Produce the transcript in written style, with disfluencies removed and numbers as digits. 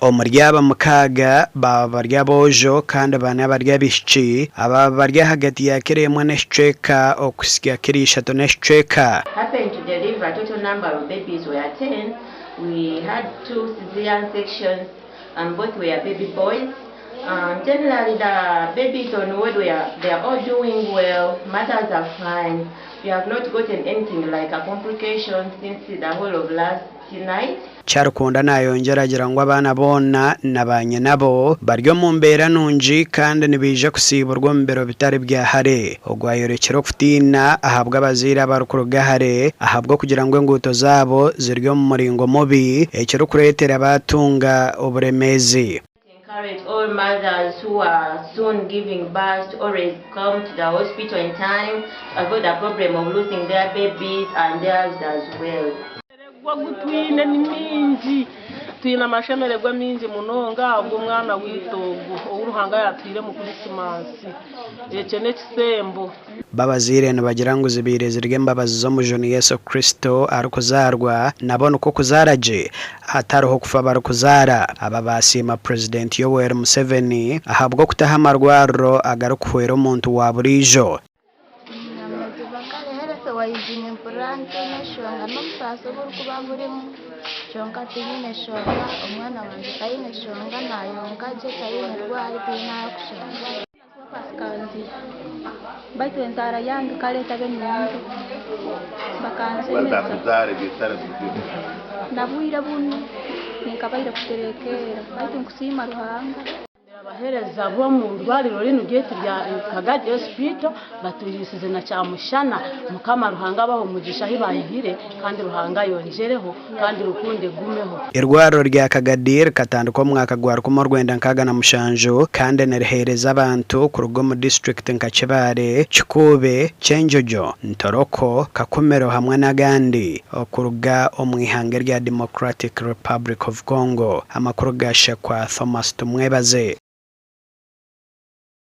Omuri aba mukaaga baaba bari aboojo kandi bana bari abaishiki, abaaba bari ahagati ya kiro emwe n'ekicweka okuhitsya kiro ishatu n'ekicweka. Happened to deliver total number of babies were 10, we had two caesarean sections and both were baby boys. Generally the babies on ward were they are all doing well, mothers are fine, we have not gotten anything like a complication since the whole of last night. Kyarikunda nayongyera agira ngu abaana boona na ba nyinabo bari omu mbeera nungi kandi nibaija kusiiburwa omu biro bitari bya hare. Ogu ayorekire okutiina ahabw'abazaire abarikuruga hare ahabw'okugira ngu enguuto zaabo ziri omu muringo mubi ekirikureetera baatunga oburemeezi. Encourage all mothers who are soon giving birth to always come to the hospital in time to avoid the problem of losing their babies and theirs as well. Amashemererwa agu twine ni mingi. Twine amashemererwa mingi munonga ahabw'omwana waitu ogu ou Ruhanga yaatuhaire omu Krisimansi. Ekyo n'ekisembo. Babazaire nibagira ngu zibaire ziri embabazi z'omujuni Yesu Kristo arikuzaarwa nabo nikwo kuzaara gye hatariho kufa barikuzaara. Aba baasiima Purezidenti Yoweri Museveni ahabw'okutaho amarwariro agarikuhwera omuntu wa buriijo. Amaziba kare health wise nimpurira ntiine enshonga n'obusaasi oburikuba burimu kyonka tinyine nshonga omwana wangye taine nshonga nayonka gye taine rwari taine ahakushanga. Baitu enzaara yange kare etabe nungi bakansemeza na bwire bunu ninkabaire kuterekerra baitu nkusiima Ruhanga. Abaheereza b'omu rwariro rinu ryaitu rya Kagadi Hospital baturiisize na kyamushana. Mukama Ruhanga abahe omugisha ahi baihire kandi Ruhanga ayongyereho kandi rukundo egumeho. Eirwariro rya Kagadi rikatandikwa omu mwaka gwa 1967 kandi niriheereza abantu kuruga omu disiturikiti nka Kibaale, Kikuube, Kyenjojo, Ntoroko, Kakumiro hamwe n'agandi okuruga omu ihanga erya Democratic Republic of Congo. Amakuru gashekwa Thomas Tumwebaze.